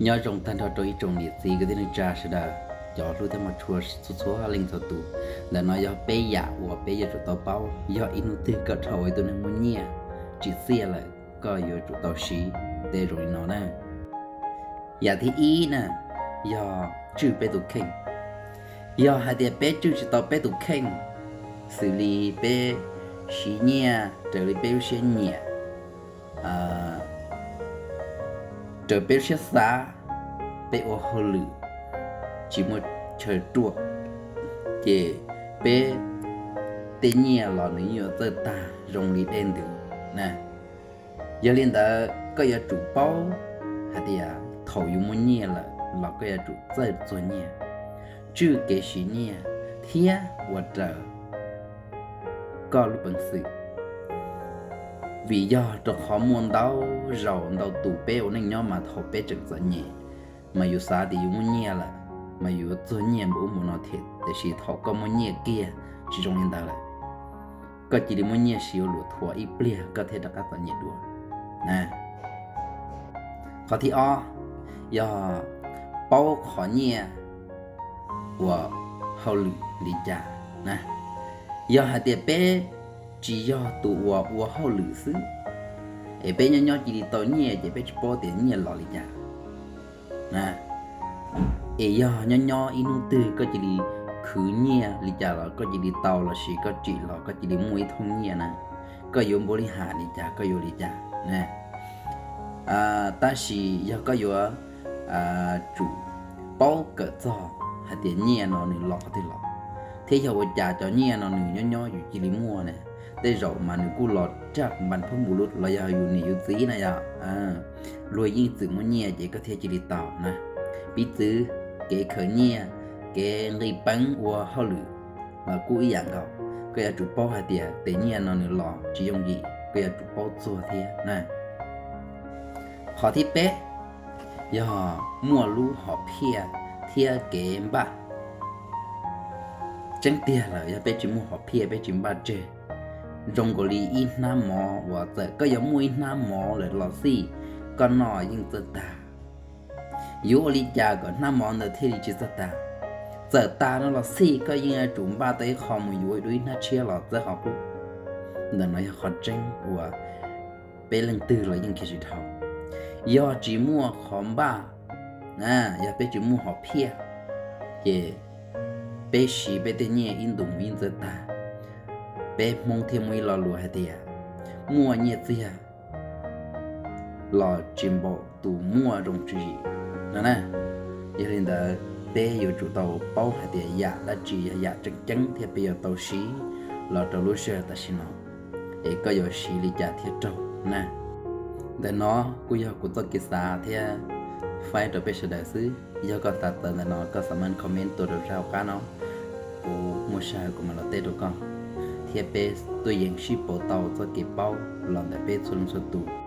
Nyob zoo tag nrho rau ib tsoom niam txiv kwv tij neej tsa sawv daws, cov hlub thiab hmov tshua txhua txhua leej txhua tus. Ntawm no yog peb yam uas peb yuav tsum tau paub, yog ib hnub twg koj dhau ua ib tug neeg muaj nyiaj tsim txiaj lawm, koj yuav tsum tau siv tej zoo li no na. Yam thib ib na, yog tswj peb tus kheej. Yog hais tias peb tswj tsis tau peb tus kheej, xws li peb siv nyiaj raws li peb lub siab nyiam, raws peb lub siab xav, peb ua hauj lwm tsis muaj chaw ruam, ces peb tej nyiaj los nws yeej yuav txawj tag zoo li dej ntws na. Yog li ntawd koj yuav tsum paub hais tias thaum yus muaj nyiaj lawm los koj yuav tsum txawj txuag nyiaj, tswj kev siv nyiaj thiab ua raws koj lub peev xwm. Vim yog rau qhov muaj ntau zaus ntau tus peb ua neej nyob mas thaum peb tseem txom nyem, mas yus xav tias yus muaj nyiaj lawm, mas yus yuav txuag nyiaj npaum ub npaum no thiab, tiam sis thaum koj muaj nyiaj kiag tsis zoo li ntawd lawm. Koj cia li muab nyiaj siv ua luam thuam ib pliag koj thiaj rov qab txom nyem dua. Qhov thib ob, yog paub qhov nyiaj ua hauj lwm li cas na. Yog hais tias peb tsis yog tus uas ua hauj lwm xwb, es peb nyob nyob cia li tau nyiaj ces peb tsis paub tias nyiaj los li cas. Es yog nyob nyob ib hnub twg koj cia li khwv nyiaj li cas los koj cia li tau, los sis koj tsim los koj cia li muaj ib thooj nyiaj na, koj yuav npuav li ham li cas koj yuav li cas na. Tab sis yog koj yuav tsum paub kawm txog hais tias nyiaj no nws los qhov twg los, thiab yog ua cas cov nyiaj no nws nyob nyob yus cia li muaj na. Tej zaum mas nws kuj los raj npas phab npus lub los yog yus niam yus txiv na yog, luag yeej txwm muaj nyiaj ces koj thiaj cia li tau na. Piv txwv, kev khaws nyiaj, kev nqis peev ua hauj lwm los kuj ib yam nkaus. Koj yuav tsum paub hais tias tes nyiaj no nws los tsis yooj yim, koj yuav tsum paub txuag thiab na. Qhov thib peb, yog muaj lub hom phiaj thiab kev npaj. Tseeb tiag lawm yog peb tsis muaj hom phiaj peb tsis npaj tseg, zoo nkaus li ib hnab mov uas txawm koj yuav muaj ib hnab mov lawm los xij, koj noj yeej txawj tag. Yuav ua li cas kom hnab mov ntawd thiaj li tsis txawj tag? Txawm tag no los xij koj yeej yuav tsum npaj tau ib qho mus yuav dua ib hnab tshiab los txawb qhov qub. Ntawm no yog qhov tseeb uas peb leej twg los yeej khiav tsis dhau. Yog tsis muaj qhov npaj, yog peb tsis muaj hom phiaj, ces peb siv peb tej nyiaj ib ntus mus yeej txawj tag. Peb Hmoob thiaj muaj ib lo lus hais tias, muaj nyiaj txiag los tsis npaum tus muaj zoo tswv yim no na. Yog li ntawd, peb yuav tsum tau paub hais tias yam dab tsi yog yam tseem ceeb thiab peb yuav tau siv los rau lub sij hawm tam sim no, es koj yuav siv li cas thiaj raug na. Ntawm no kuj yog kuv txoj kev xav thiab faib rau peb sawv daws xwb. Yog koj xav txawv ntawm no koj xav mam comment tuaj rau sab hauv qab no, kuv muaj sij hawm kuv mam los teb rau koj, thiab peb tuaj yeem sib pauv tau txoj kev paub los ntawm peb txhua leej txhua tus.